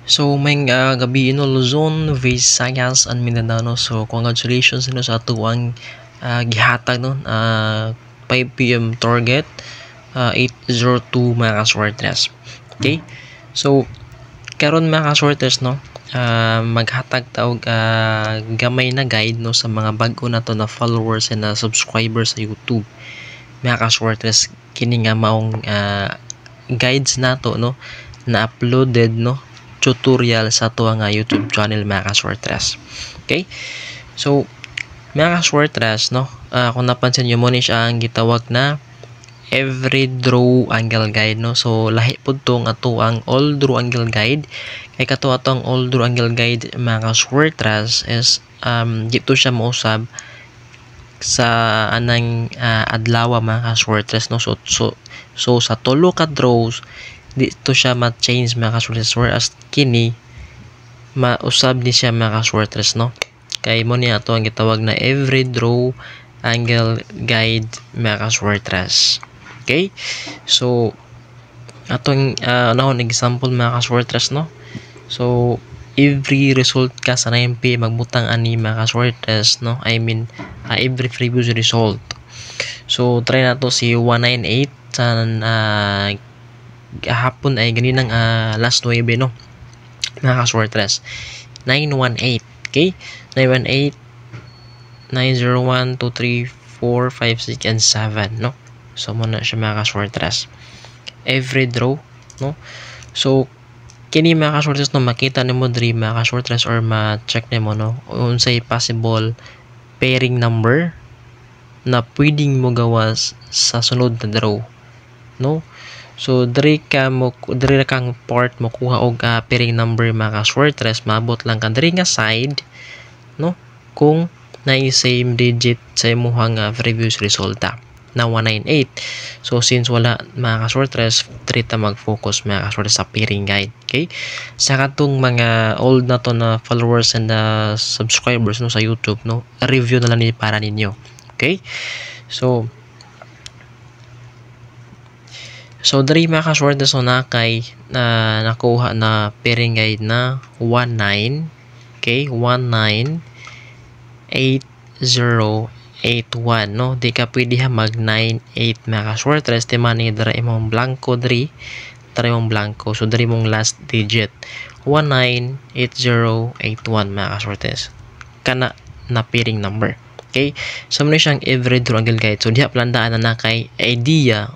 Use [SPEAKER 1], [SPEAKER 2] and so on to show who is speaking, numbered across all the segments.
[SPEAKER 1] So may gabi no, Luzon, Visayas and Mindanao, no? So congratulations no sa atuang gihatag no, 5 PM target, 802, mga kaswertres. Okay? So karon, mga kaswertres no, maghatag ta og gamay na guide no sa mga bag-o nato na followers and na subscribers sa YouTube. Mga kaswertres, kini nga maong guides nato no na uploaded no tutorial sa ato nga YouTube channel, mga kaswertres. Okay? So, mga kaswertres, no, kung napansin nyo mo ni siya ang gitawag na every draw angle guide, no. So, lahi pud tong ato ang all draw angle guide. Kay kato atong all draw angle guide, mga kaswertres, is dito siya mausab sa anang adlaw, mga kaswertres, no. So sa tulo ka draws dito siya ma-change, mga kaswertres, whereas kini mausab ni siya, mga kaswertres, no, kay mo ni ato ang gitawag na every draw angle guide, mga kaswertres. Okay, so atong unahon example, mga kaswertres, no. So every result ka sa 9P magbutang ani, mga kaswertres, no. I mean, every previous result. So try nato si 198 sa hapon ay ganinang last 9 no, mga kaswertres. 918, okay, 918, 901, 2, 3, 4, 5, 6 and 7 no. So mo na siya, mga kaswertres, every draw no. So kini, mga kaswertres no, makita nimo diri, mga kaswertres, or ma-check nimo no unsay possible pairing number na pwedeng mo gawas sa sunod na draw no. So diri kang part mo kuha og pairing number, mga kaswertres. Maabot lang ka diri nga side no kung na same digit sa imuhang previous resulta na 198. So since wala, mga kaswertres, diri ta mag-focus, mga kaswertres, sa pairing guide. Okay? Sa katong mga old na to na followers and subscribers no sa YouTube no, review na lang ni para ninyo. Okay? So diri, mga kaswertres, so na kay na nakuha na pairing guide na 19, okay, 19 8 0 8 1 no. Di ka pwede ha mag 9 8, mga kaswertres, ti man dira imong blanko diri, dira imong blanko. So diri mong last digit 19 8 0 8 1, mga kaswertres, kana na pairing number. Okay, so mo siyang every draw angle guide. So diha plandaan na na kay idea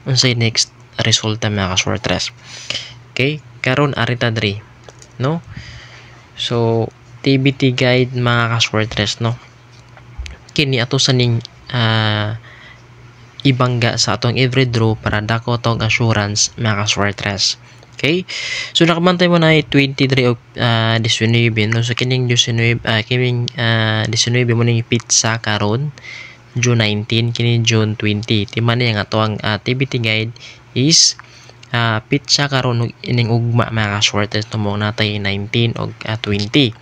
[SPEAKER 1] unsay next resulta, mga kaswertres. Okay, karon arita diri no. So TBT guide, mga kaswertres no, kini ato sa ning ibangga sa atong every draw para dako atong assurance, mga kaswertres. Okay, so nakabantay mo na ay 23 og 19 no. So kining 19, kining 19 mo ning pizza karon June 19, kini June 20. Timan ni ang ato ang TBT guide is pizza karon ining ugma, mga kaswertres no, mo natay 19 og 20.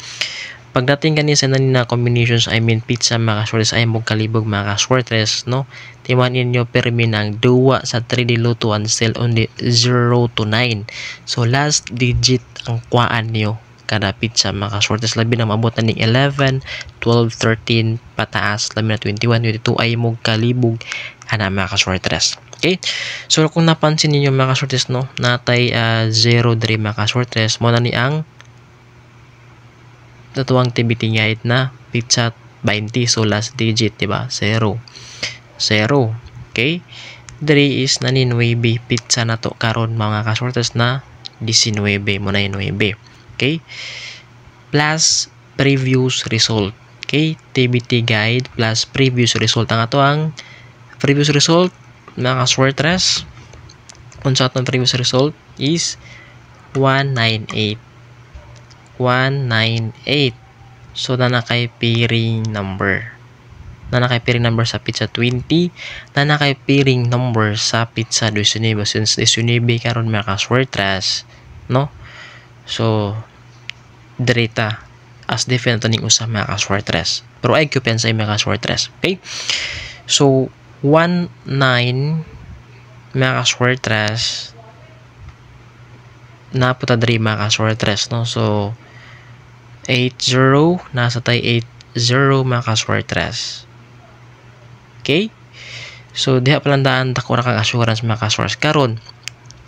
[SPEAKER 1] Pagdating kani sa nani na combinations, I mean pizza, mga kaswertres, ay mo kalibog, mga kaswertres no. Timan ninyo permi ng duwa sa 3D Lotto and still only 0 to 9. So last digit ang kuhaan niyo kada pizza, mga kaswertres, labi na maabot na ning 11, 12, 13 pataas, labi na 21, 22, ay mo kalibog ana, mga kaswertres. Okay, so kung napansin ninyo, mga kaswertres no, natay 0 diri, mga kaswertres, mo na ni ang totoong TBT guide na pizza 20. So last digit, diba, 0 0. Okay, diri is nani 9, pizza na to karon, mga kaswertres, na 19 mo na 9. Okay, plus previous result. Okay, TBT guide plus previous result. Ang ato ang previous result, mga kaswertres, unsa atong previous result is 198, 198. So na kay pairing number, na kay pairing number sa pizza 20, na kay pairing number sa pizza 19. Since 19 karon, mga kaswertres no, so direta as definite ning usa, mga kaswertres, pero ay kupensay, mga kaswertres. Okay, so 19, mga kaswertres, Naputa diri, mga kaswertres, no? So 80, nasa tay 80, mga kaswertres. Okay? So diha pa lang daan, dako ra kang assurance, mga kaswertres. Karon,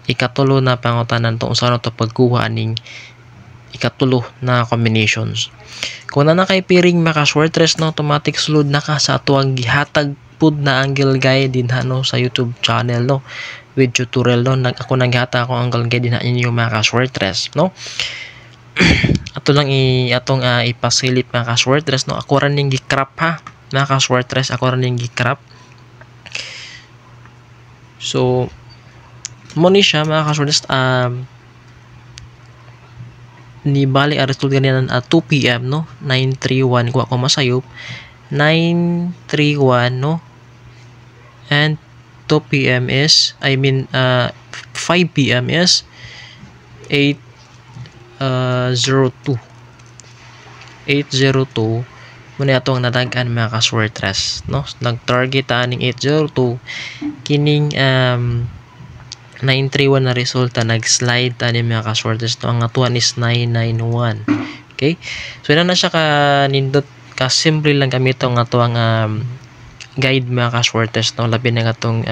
[SPEAKER 1] ikatulo na pangutanan to, unsa na to pagkuha aning ikatulo na combinations? Kung na na kay pairing, mga kaswertres, no, automatic sulod na ka sa atuang gihatag pud na angle guide din ha, no, sa YouTube channel, no, with tutorial, no. Nag ako naghatag ako angle guide din ha ninyo, mga kaswertres, no. Ato lang i atong ipasilip, mga kaswertres, no. Ako ra ning gi-crop ha, mga kaswertres, ako ra ning gi-crop. So mo ni siya, mga kaswertres, ni bali ang result ganina at 2 p.m., no, 931. Kuha ko masayop 931, no, and 2 p.m. is, I mean, 5 p.m. is 8 02, 802 muna ato ang nadagan, mga kaswertres, no. Nag-target aning 802. Kining 931 na resulta, nag-slide ani, mga kaswertres, no. Ang atuan is 991. Okay, so ina na siya ka nindot, ka simple lang gamito ang atuang guide, mga kaswertres, no. Labi na atong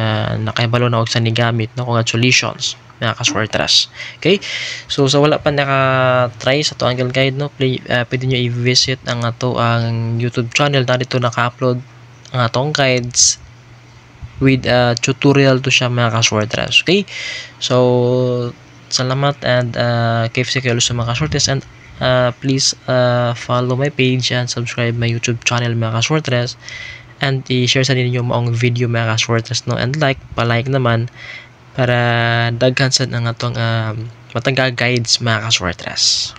[SPEAKER 1] nakahibalo na og sa ni gamit, no. Congratulations, mga kaswertres. Okay, so sa wala pa naka-try sa ato angle guide, no, play, pwede nyo i-visit ang ato ang YouTube channel na dito naka-upload ang atong guides with tutorial to siya, mga kaswertres. Okay, so salamat and KFC kayo sa mga kaswertres, and please follow my page and subscribe my YouTube channel, mga kaswertres, and i-share sa ninyo maong video, mga kaswertres, no, and like, pa-like naman para daghan sad ang atong matag guides, mga kaswertres.